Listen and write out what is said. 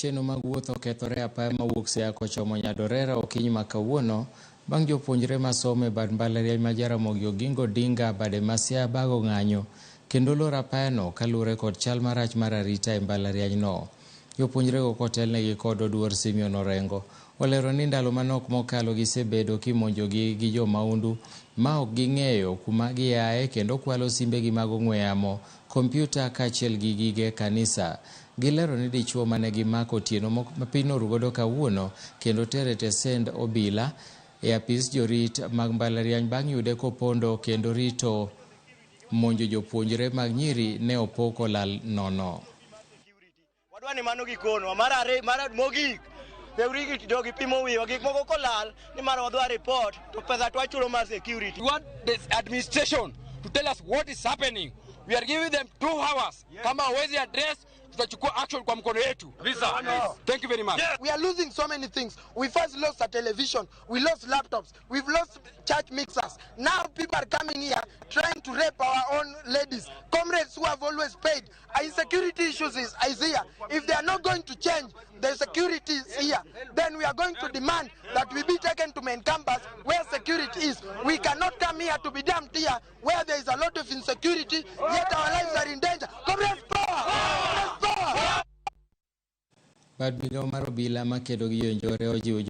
Chenro mag wuoth okethore e apaya mawuok Siaya kochomo Nyadorera okinyi ma kawuono bang' jopuonjre masomo e bad mbalariany ma Jaramogi Oginga Odinga bade ma Siaya bago ng'anyo kendo loro apayano kaluwore kod chal marach mar arita e mbalarianyno. Jopuonjrego kotelnegi kod Oduor Simeon Orengo olero ni ndalo manok mokalo gisebedo kimonjogi gi jomaundu ma ok ging'eyo kuma giaye kendo kwalo simbegi mag ong'we yamo, kompyuta kaachiel gi gige kanisa. Gilero ni dichuo mane gimako otieno ma piny noru godo kawuono kendo tere tesend obila e apis jorit mag mbalariany bang' yude kopondo kendo rito monjo jopuonjre mag nyiri ne opo kolal nono. Wadwa ni mano gikonwa mar ariyo mar mogik security jogi pimo wiwa gik moko kolal ni mar wadwa report to pesa to wachulo mar security. We want the administration to tell us what is happening. We are giving them 2 hours. Kama hawezi address, tutachukua action kwa mkono yetu. Thank you very much. We are losing so many things. We first lost a television, we lost laptops, we've lost church mixers. Now people are coming here trying to rape our own ladies. Comrades who have always paid. Insecurity issues is here. If they are not going to change the security is here, then we are going to demand that we be taken to main campus where security is. We cannot come here to be dumped here where there is a lot of insecurity, yet our lives are in danger. Comrades, power! Comrades, power! Bad migao mar obila makedo gi jonjore ojiwo